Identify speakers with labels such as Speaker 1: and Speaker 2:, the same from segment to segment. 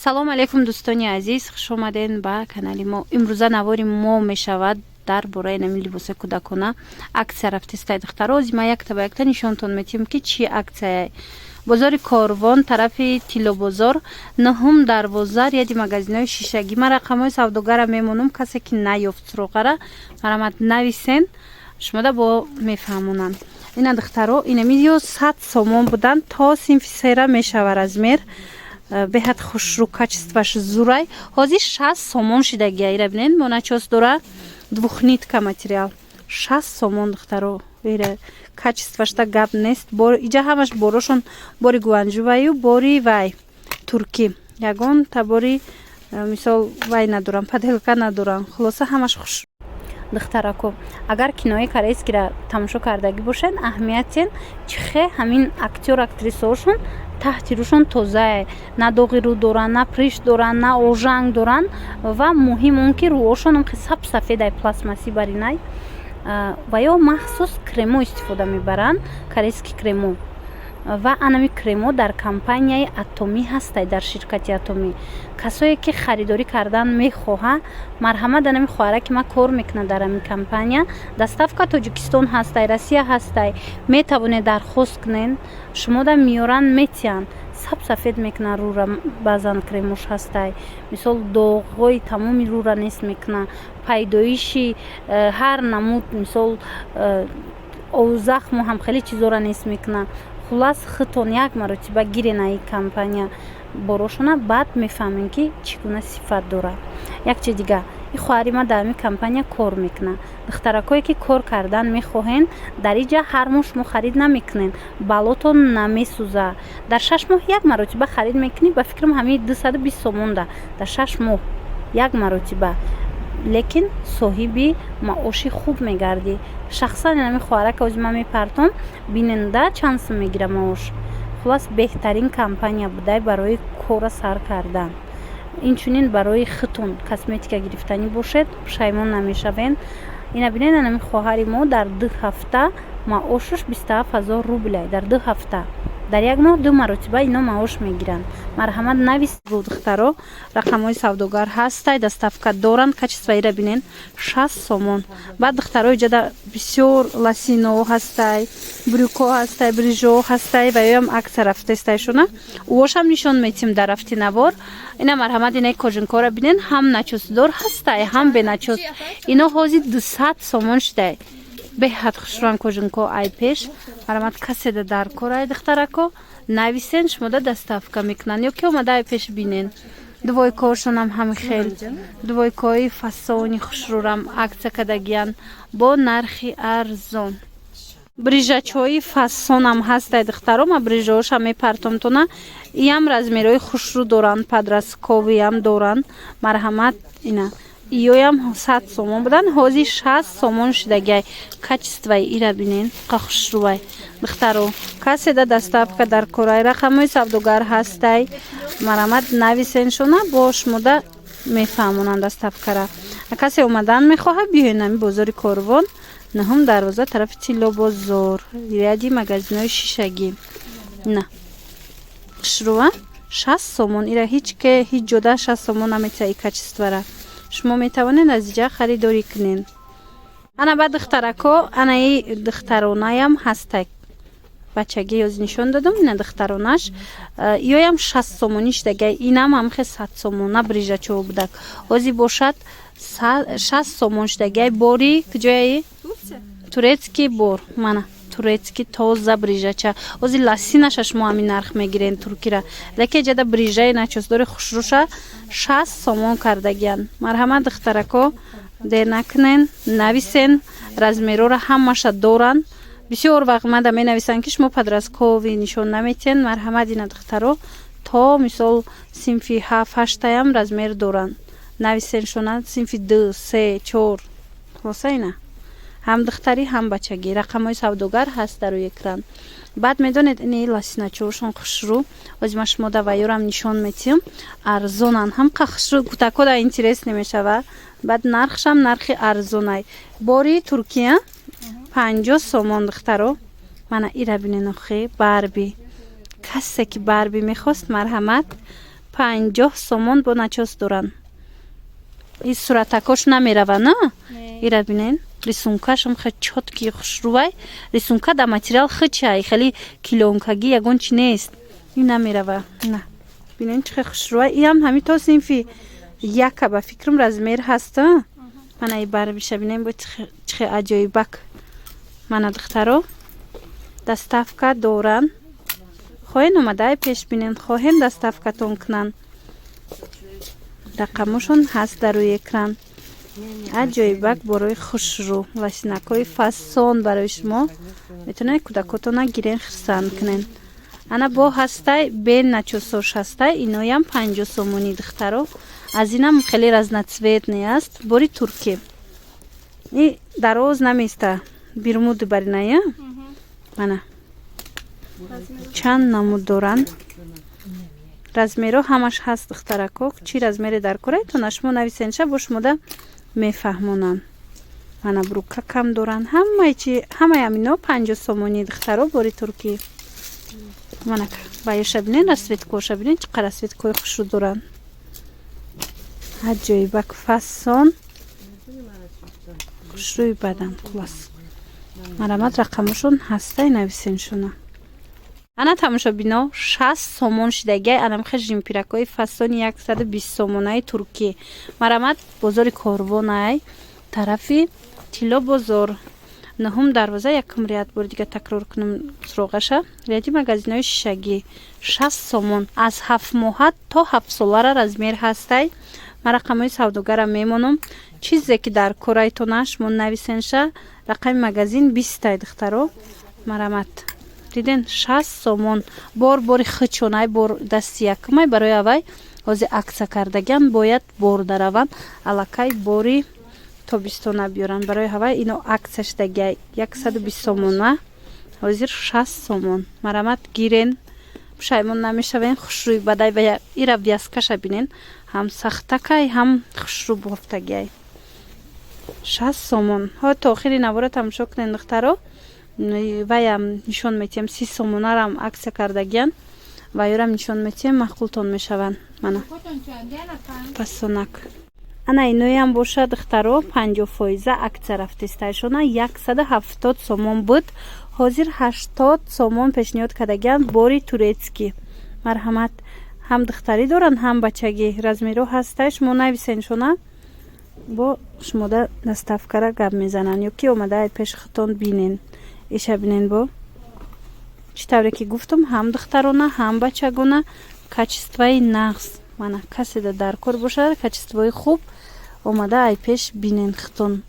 Speaker 1: Ассалому алайкум, дӯстони азиз, хушомаден ба канали мо. Имрӯза навори мо мешавад дар бораи нами либоси кӯдакона. Аксия рафтистай, духтаро. Ози ма якта ба якта нишонтон метиҳем, ки чӣ аксияе. Бозори Корвон, тарафи Тиллобозор, нуҳум дарвоза, ряди магазинҳои шишагӣ. Ман рақамҳои савдогара мемонам. Касе ки наёфт суроғара, марамат, нависен, шумода бо мефаҳмонанд. Ина, духтаро, инами ё 100 сомон буданд, то синфи сера мешава размер. Беҳад хушрӯ, качестваш зурай. Ҳозир 60 сомон шидагия. Ира бинед, бо начёс дора, двухнитка материал, 60 сомон, духтаро. Ира качествашта гап нест. Иҷа ҳамаш борошон бори гуанҷуваю бори вай туркӣ, ягон табори мисол вай надорам, подделка надорам. Хулоса, ҳамаш хуш. Духтарако, агар кинои корейскиро тамошо кардагӣ бошед, аҳамиятен чихе ҳамин актёр, актрисаҳошон таҳти рӯшон тозае, на доғи рӯ доранд, на прыщ доранд, на ожанг доранд. Ва муҳим он ки рӯҳошон саб сафедай, пластмассӣ баринай. Ва ё махсус кремо истифода мебаранд, корейский кремо. Ва анами кремо дар компанияи Атомӣ ҳастай, дар ширкати Атомӣ. Касое ки харидорӣ кардан мехоҳа, марҳамат, анами хоҳара ки ман кор мекунад дар ҳамин компания. Доставка Тоҷикистон ҳастай, Россия ҳастай, метавонед дархост кунед, шумода меёранд, метиҳанд. Саб сафед мекунад рӯра. Баъзан кремош ҳастай, мисол, доғҳои тамоми рӯра нест мекунад, пайдоиши ҳар намуд, мисол, захму ҳам хеле чизоро нест мекунад. Хулас, худтон як маротиба гирен аи компания борошона, баъд мефаҳмем, ки чӣ гуна сифат дорад. Як чиз дига, и хоҳари ман дар ҳамин компания кор мекунад. Духтаракое ки кор кардан мехоҳен, дар иҷа ҳар моҳ шумо харид намекунед, балотон намесӯза. Дар 6 моҳ як маротиба харид мекунӣ. Ба фикрам, ҳамин 220 сомонда дар 6 моҳ як маротиба, лекин соҳиби маоши хуб мегардӣ. Шахсан ҳамин хоҳарака ози ман мепартом, биненда чанд сум мегира маош. Хулас, беҳтарин компания будай барои кора сар кардан. Инчунин барои худтон косметика гирифтанӣ бошед, пушаймон намешавед. Ина бинед, ҳамин хоҳари мо дар 2 ҳафта маошаш 27 000 рублай дар 2 ҳафта. Дар як моҳ ду маротиба ино маош мегиранд. Марҳамат, навис, духтаро, рақамҳои савдогар ҳастай, доставка доранд. Качество ира бинен, 60 сомон. Баъд, духтаро, иҷада бисёр лосино ҳастай, брюко ҳастай, брижо ҳастай ва ёям аксия рафтаистайшона. Увошам нишон метим дар рафти навор. Ина, марҳамат, инаи кожанкора бинен, ҳам начёсдор ҳастай, ҳам беначёс. Ино ҳозир 200 сомон шудай. Беҳад хушрӯан кожанко ай пеш. Марҳамат, каседа дар кор ай, духтарако, нависен, шумода доставка мекунанд ё ки омада ай пеш бинен. Двойкаошонам ҳами хел, двойкаҳои фасони хушрӯрам аксия кардагиянд бо нархи арзон. Брижачҳои фасонам ҳастай, духтаро, ма брижаҳошам мепартомтона. Иам размерҳои хушрӯ доранд, подростковыям доранд. Марҳамат, ина иёям 100 сомон буданд, ҳозир 60 сомон шудагиай. Качествои ира бинен, қа хушрӯвай. Духтаро, каседа доставка дар корай, рақамҳои савдогар ҳастай, марҳамат, нависеншона, бо шумода мефаҳмонанд доставкара. Касе омадан мехоҳад, биёен ҳами бозори Корвон, нуҳум дарвоза, тарафи Тиллобозор, ряди магазинҳои шишагӣ. На хушрӯва, 60 сомон. Ира ҳеҷ ке ҳеҷ ҷода 60 сомон наметиҳа. И качествора шумо метавонед аз иҷа харидорӣ кунед. Ана ба духтарако, анаи духтаронаям ҳастак, бачагӣ ёз нишон додам. Ина духтаронаш иёям 60 сомонӣ шудагай. Инам ҳамхе 100 сомона брижачо будак, ҳозир бошад 60 сомон шудагай. Бори куҷояи? Турецкий бор, мана турецкий тоза брижача. Ҳозир лосинаша шумо ҳамин нарх мегирен туркира, лекин ҷада брижаи начёсдори хушрӯша 60 сомон кардагиян. Марҳамат, духтарако, дер накунен, нависен, размерора ҳамаша доранд. Бисёр вақт мада менависанд, ки шумо подростковый нишон наметиҳен. Марҳамат, ина, духтаро, то мисол синфи ҳафт ҳаштаям размер доранд. Нависен шона, синфи ду, се, чор. Хулоса, ина ҳам духтарӣ, ҳам бачагӣ. Рақамҳои савдогар ҳаст дар рӯи экран. Баъд медонед, ини лосиначоошон хушрӯ. Ози ма шумо да ваёрам нишон метиҳам. Арзонанд, ҳам қа хушрӯ, кӯдакода интерес намешава. Баъд нархшам нархи арзонай. Бори Туркия 50 сомон. Духтаро, мана ира бинен охи, Барби. Касе ки Барби мехост, марҳамат. 50 сомон. Бо начёс доранд, и суратакош намерава на. Ира бинен, рисункашам хе чёткий, хушрувай. Рисунка да материал хичай, хеле клёнкагӣ, ягон чи нест, ин намерава. На, бинен, чи хе хушрувай. Иам ҳами то синфи яка, ба фикрам, размер ҳаста. Мана, и барбиша бинен, бо чи хе аҷоибак. Мана, духтаро, доставка доранд. Хоҳен, омадаи пеш бинен, хоҳем, доставкатон кунанд. Рақамошон ҳаст дар рӯи экран. Аҷоибак, борои хушрӯ, лосинакҳои фасон барои шумо. Метавонед кӯдакотона гирен, хирсанд кунен. Ана, бо ҳастай, бе начёсош ҳастай. Иноям 50 сомонӣ, духтаро. Аз инам хеле разноцветный аст, бори туркӣ. И дароз наместа, бермуды бариная. Мана, чанд намуд доранд, размерҳо ҳамаш ҳаст, духтарако. Чӣ размере дар кораитона, шумо нависенша, бо шумода мефаҳмонанд. Мана, брюка кам доранд, ҳамаи чи, ҳамаи амино 50 сомонӣ, духтаро, бори туркӣ. Мана, баёша бинен, расцветкоша бинен, чӣ қадр расцветкои хушрӯ доранд. Аҷоибак, фасон, хушрӯи бадан. Хулас, марамат, рақамошон ҳастай, нависеншона. Ана, тамошобино, 60 сомон шидагиай анамхе жемпиракҳои фасони 120 сомонаи туркӣ. Марамат, бозори Корвонай, тарафи Тилло бозор, нуҳум дарвоза, якум ряд. Бори дига такрор кунам суроғаша: ряди магазинои шишагӣ. 60 сомон, аз 7 моҳа то 7 солара размер ҳастай. Ман рақамҳои савдогарам мемонам. Чизе ки дар корайтона, шумо нависенша. Рақами магазин 20-тай, духтаро. Марамат, диден, 60 сомон. Бор бори хичонай, бор дасти якумай. Барои авай ҳозир акция кардагиан, бояд бор дараванд, аллакай бори тобистона биёранд. Барои ҳавай ино акция шудагиай, 120 сомона, ҳозир 60 сомон. Марамат, гирен, пушаймон намешавен. Хушрӯй бадай ба ира вязкаша бинен, ҳам сахтакай, ҳам хушрӯ бофтагиай. 60 сомон. Ҳо, то охири навора тамошо кунен, духтаро. Ваям нишон метиҳем, 30 сомонарам акция кардагиян, ваёрам нишон метиҳем, маъқултон мешаванд. Мана, пасонак. Ана, иноям боша, духтаро, 50 фоиза акция рафтистайшона. 170 сомон буд, ҳозир 80 сомон пешниҳод кардагиян. Бори турецкий. Марҳамат, ҳам духтарӣ доранд, ҳам бачагӣ, размерҳо ҳастай. Шумо нависеншона, бо шумода доставкара гап мезананд ё ки омада пеши худтон бинен. Иша бинен, бо чӣ тавре ки гуфтам, ҳам духтарона, ҳам бачагона, качествои нағз. Мана, каседа дар кор бошад качествои хуб, омада ай пеш бинен худтон.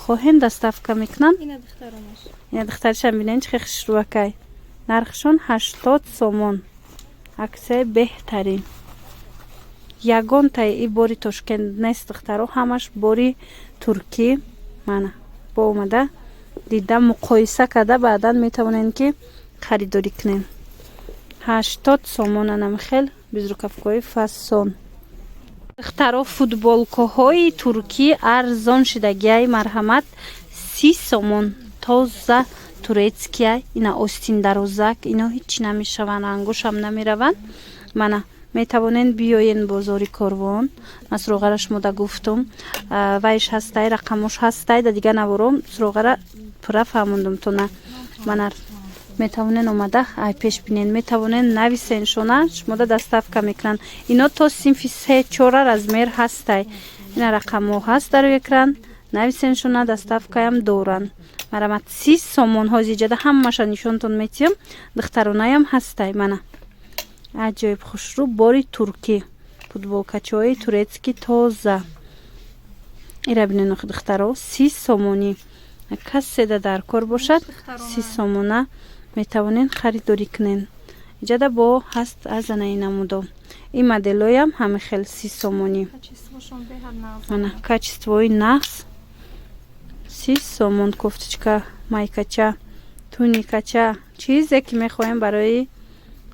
Speaker 1: Хоҳем, доставка мекунанд. Ина духтаришам бинен, чӣ хел хушрӯакай. Нархшон 80 сомон, аксияи беҳтарин. Ягонтаи и бори Тошкент нест, духтаро, ҳамаш бори туркӣ. Мана, бо омада дида, муқоиса карда, баъдан метавонем ки харидорӣ кунем. 80 сомон анамихел безрукавкаҳои фасон. Духтаро, футболкаҳои туркӣ арзон шидагиай. Марҳамат, 30 сомон, тоза турецкия. Ина, остин дарозак, ино ҳичи намешаванд, рангошам намераванд. Мана, метавонен биёен бозори Корвон. Ман суроғара шумода гуфтум, вайш ҳастай, рақамош ҳастай. Да дигар навором суроғара пурра фаҳмондум тона. Мана, метавонен омада ай пеш бинен, метавонен нависен шона, шумода доставка мекунанд. Ино то синфи се чора размер ҳастай. Ина, рақамҳо ҳаст дар рӯи экран, нависен шона, доставкаям доранд. Марамат, 30 сомон. Ҳозир иҷада ҳамаша нишонтон метиҳам. Духтаронаям ҳастай. Мана, аҷоиб хушрӯ, бори туркӣ, футболкачаҳои турецкий тоза. Ира бинен, духтаро, 30 сомонӣ. Каседа дар кор бошад, 30 сомона метавонен харидорӣ кунен. Иҷада бо ҳаст аз анаи намудо. Ин моделоям ҳами хел 30 сомонӣ. Мана, качествои нағз, 30 сомон. Кофточка, майкача, туникача, чизе ки мехоҳем барои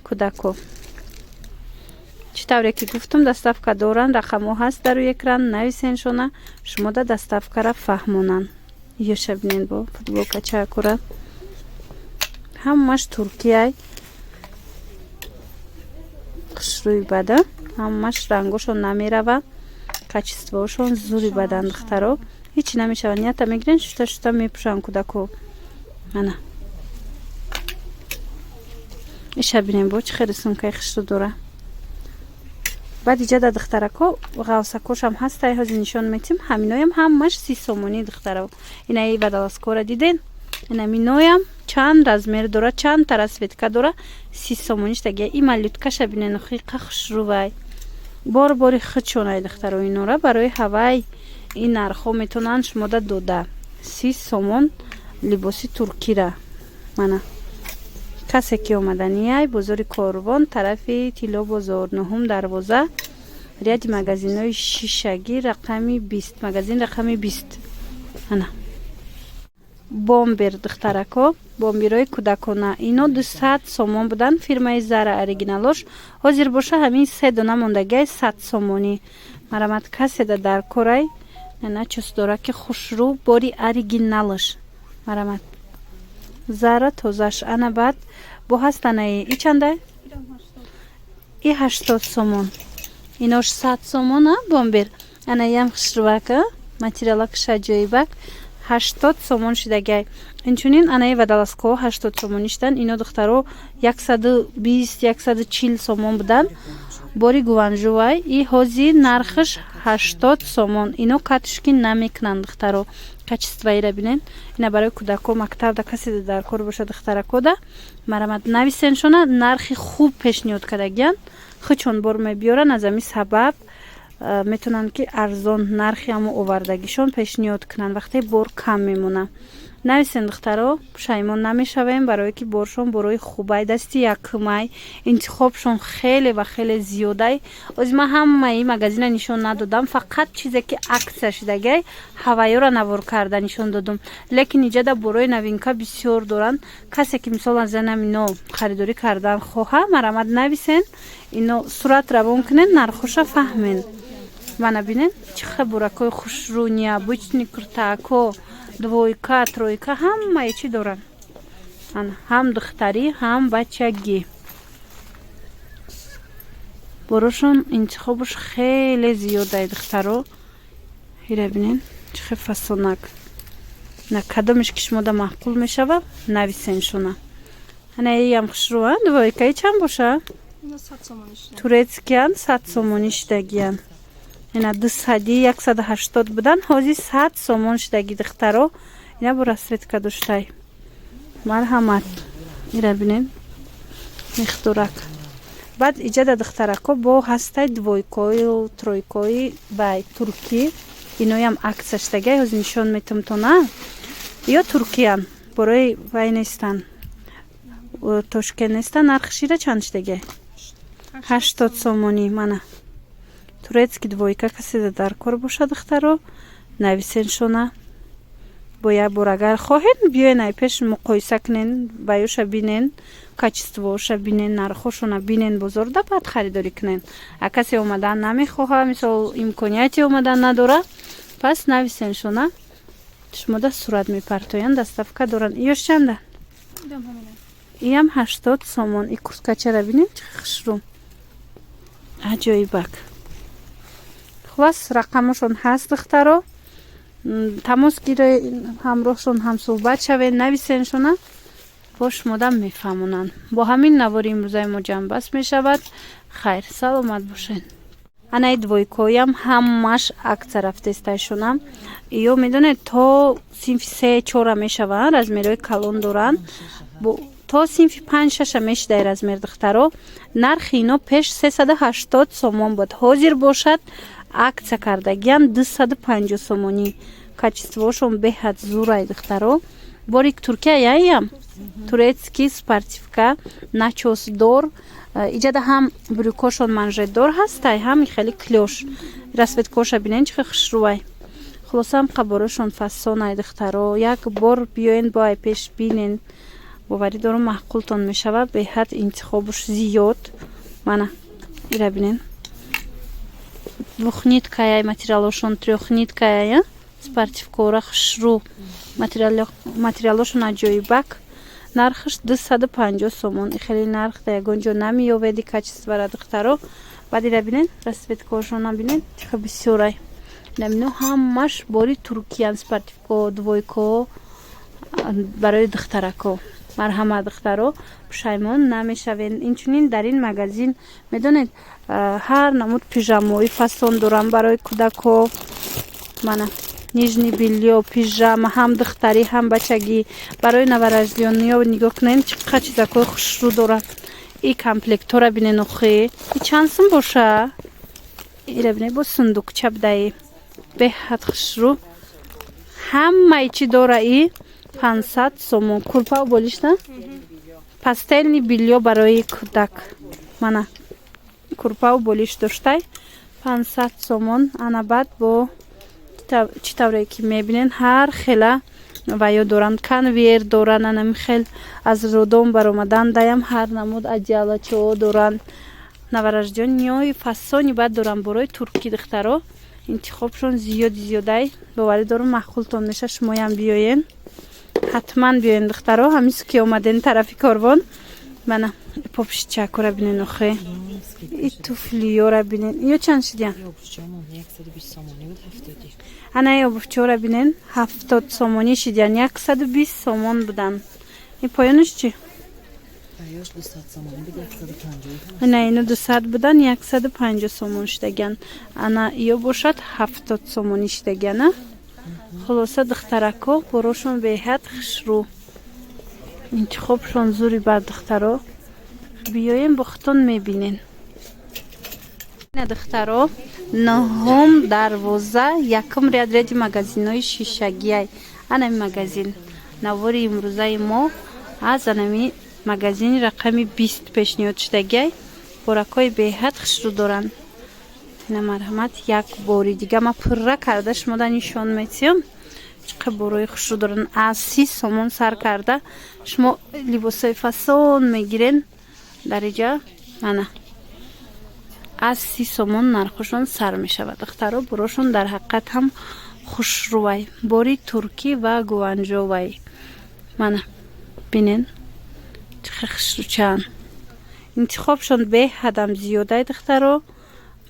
Speaker 1: кӯдако. Чӣ тавре ки гуфтум, доставка доранд, рақамҳо ҳаст дар рӯи экран, нависеншона, шумода доставкара фаҳмонанд. Ёша бинен, бо футболкачаакура ҳамаш туркияй, хушрӯи бада. Ҳамаш рангошон намерава, качествоошон зури бадан, духтаро, ҳечи намешава. Нията мегирен, шуста шуста мепӯшанд кӯдако. Ана иша бинем, бо чӣ хеле сумкаи хушрӯ дора. Баъд иҷада, духтарако, ғавсакошам ҳастай, ҳозир нишон метим. Ҳаминоям ҳамаш 30 сомонӣ, духтаро. Инаи водолазкора диден, инаминоям чанд размер дора, чанд та расцветка дора, 30 сомонӣ штагия. И малюткаша бинен, қа хушрӯвай, бор бори худшонай, духтаро. Инора барои ҳавай ин нархҳо метавонанд шумода дода, 30 сомон либоси туркира. Мана, касе ки омаданияй, бозори Корвон, тарафи Тилло бозор, нуҳум дарвоза, ряди магазинҳои шишагӣ, рақами 20, магазин рақами 20. Ана бомбер, духтарако, бомберҳои кӯдакона. Ино 200 сомон буданд, фирмаи Зара, оригиналош. Ҳозир боша ҳамин се дона мондагиай, 100 сомонӣ. Марамат, каседа дар корай, на чӯсдораки хушрӯ, бори оригиналаш. Марамат, Зара тозаш. Ана баъд бо ҳастанаи и чандай? И 80 сомон, инош 100 сомон. А бомбер ана ям хушрӯвака, материалакш аҷоибак, 80 сомон шидагай. Инчунин анаи водолазкаҳо 80 сомонӣ шуданд. Ино, духтаро, 120, 140 сомон буданд, бори Гуанжувай. И ҳозир нархаш 80 сомон. Ино катушки намекунанд, духтаро, качествоира бинен. Ина барои кӯдако, мактабда касе дар кор боша, духтаракода, марамат, нависеншона. Нархи хуб пешниҳод кардагиянд, худшон бор мебиёранд, аз ҳамин сабаб метавонанд, ки арзон нархи ҳамо овардагишон пешниҳод кунанд. Вақте бор кам мемонад, нависен, духтаро, пушаймон намешавем, барое ки боршон борои хубай, дасти якумай, интихобшон хеле ва хеле зиёдай. Ози ман ҳамаи магазина нишон надодам, фақат чизе ки акция шидагай, ҳавайёра навор карда нишон додум. Лекин иҷада борои новинка бисёр доранд. Касе ки, мисол, аз занам ино харидорӣ кардан хоҳа, марамат, нависен, ино сурат равон кунен, нархоша фаҳмен. Мана бинен, чӣ хел буракҳои хушрӯ, необычный куртако, двойка, тройка, ҳамаи чӣ доранд, ҳам духтарӣ, ҳам бачагӣ. Борошон интихобаш хеле зиёдай, духтаро. Ира бинен, чӣ хел фасонак. На кадомеш ки шумода маъқул мешава, нависеншона. Ана иам хушрӯ, двойкаи чанд боша? Турецкиян, 100 сомонӣ шидагиян. Ина 200, 180 буданд, ҳозир 100 сомон шидаги, духтаро. Ина бо расцветка доштай. Марҳамат, ира бинен, михдурак. Баъд иҷада, духтарако, бо ҳастай двойкою тройкои бай туркӣ. Иноям акция шидагай, ҳозир нишон метумтона. Ё туркиян, борои вай нестан, Тошкент нестан. Нархи шира чанд шидагай? 80 сомонӣ. Мана турецкий двойка, каседа дар кор боша, духтаро, нависеншона. Бо як бор агар хоҳед, биёен, ай пеш муқоиса кунен, баёша бинен, качествооша бинен, нархошона бинен бозорда, баъд харидорӣ кунен. А касе омадан намехоҳа, мисол, имконияти омадан надора, пас нависеншона, шумода сурат мепартоянд, доставка доранд. Иёш чанда? Иам 80 сомон. И курткачара бинем, чӣ хушрӯ, аҷоибак. Хулас, рақамошон ҳаст, духтаро, тамос гире, ҳамроҳшон ҳамсӯҳбат шавед, нависеншона, бо шумода мефаҳмонанд. Бо ҳамин навори имрӯзаи мо ҷамъбаст мешавад. Хайр, саломат бошед. Анаи двойкоям ҳамаш акция рафтестайшонам. Ё медонед, то синфи се, чора мешаванд, размерҳои калон доранд, то синфи панҷ, шаша мешидай размер, духтаро. Нархи ино пеш 380 сомон буд, ҳозир бошад, акция кардагиам, 250 сомонӣ. Качествоошон беҳад зурай, духтаро. Бори Туркия яям турецкий спортивка, начёсдор. Иҷада ҳам брюкошон манжетдор ҳастай, ҳам хеле клёш. Расцветкоша бинен, чӣ хушрӯвай. Хулосаам, қаборошон фасонай, духтаро. Як бор биёен, бо ай пеш бинен, боварӣ дорум, маъқултон мешавад. Беҳад интихобуш зиёд. Мана ира бинен, двухниткая материалошон, трёхниткая спортивкора, хушрӯ, материалошон аҷоибак. Нархаш 250 сомон. Хеле нарх да ягон ҷо намеёведи качествора, духтаро. Баъд ира бинед, расцветкаҳошона бинед, чӣ хел бисёрай. Инамино ҳамаш бори туркиян, спортивко, двойко барои духтарако. Марҳамат, духтаро, пушаймон намешавед. Инчунин дар ин магазин, медонед, ҳар намуд пижамои фасон дорам барои кӯдако. Мана, нижнее бельё, пижама, ҳам духтарӣ, ҳам бачагӣ. Барои новорождённыйҳо нигоҳ кунед, чӣ қадр чизакҳои хушрӯ дорад. И комплектҳоро бинед охи, и чанд сум боша? Ира бинед, бо сундукча будаи, беҳад хушрӯ, ҳамаи чӣ дора. И 500 сомон курпаву болишта, постельный бельё барои кӯдак. Мана, курпаву болиш доштай, 500 сомон. Ана, баъд бо чӣ тавре ки мебинед, ҳар хела ва ё доранд, конвейер доранд. Анами хел аз роддом баромадан даям ҳар намуд одеялочаҳо доранд. Новорождённыйҳои фасони баъд доранд, борои туркӣ. Духтаро, интихобшон зиёди зиёдай. Боварӣ дорам, маъқултон меша. Шумоям биёен, ҳатман биёен, духтаро, ҳамин ки омаден тарафи Корвон. Мана, попшичакора бинен охе, и туфлиёра бинен. Ё чанд шидиян? Ана, обувчора бинен, 70 сомонӣ шидиян, 120 сомон будан. И поёнаш чӣ? Ана, ино 200 будан, 150 сомон шидаган. Ана, ё бошад, 70 сомонӣ шидагана. Хулоса, духтарако, борошон беҳад хушрӯ, интихобшон зури бар. Духтаро, биёем, бо худтон мебинен. Духтаро, нуҳум дарвоза, якум ряд, ряди магазинҳои шишагиай. Анами магазин. Навори имрӯзаи мо аз анами магазини рақами 20 пешниҳод шудагиай. Боракҳои беҳад хушрӯ доранд. Ина, марҳамат, як бори дига ма пурра карда шумода нишон метиҳам, чӣ қадр борои хушрӯ доранд. Аз 30 сомон сар карда шумо либосҳои фасон мегирен дар иҷа. Ана, аз 30 сомон нархошон сар мешавад. Духтаро, борошон дар ҳақиқат ҳам хушрӯвай, бори туркӣ ва гуанҷовай. Мана, бинен, чӣ хел хушрӯчаанд, интихобшон беҳадам зиёдай. Духтаро,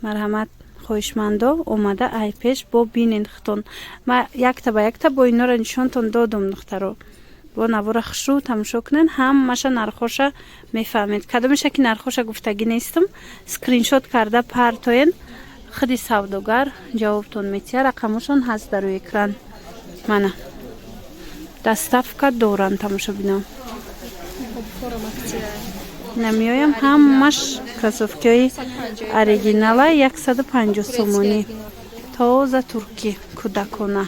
Speaker 1: марҳамат, хоҳишмандо омада ай пеш бо бинен худтон. Ма якта ба якта бо инора нишонтон додум. Духтаро, бо навора хушрӯ тамошо кунен, ҳамаша нархоша мефаҳмед. Кадомеша ки нархоша гуфтагӣ нестам, скриншот карда партоен, худи савдогар ҷавобтон метиҳад. Рақамошон ҳаст дар рӯи экран. Мана, доставка доранд, тамошобинон. Намеоям, ҳамаш кроссовкиҳои оригинала, 150 сомонӣ, тоза туркӣ, кӯдакона.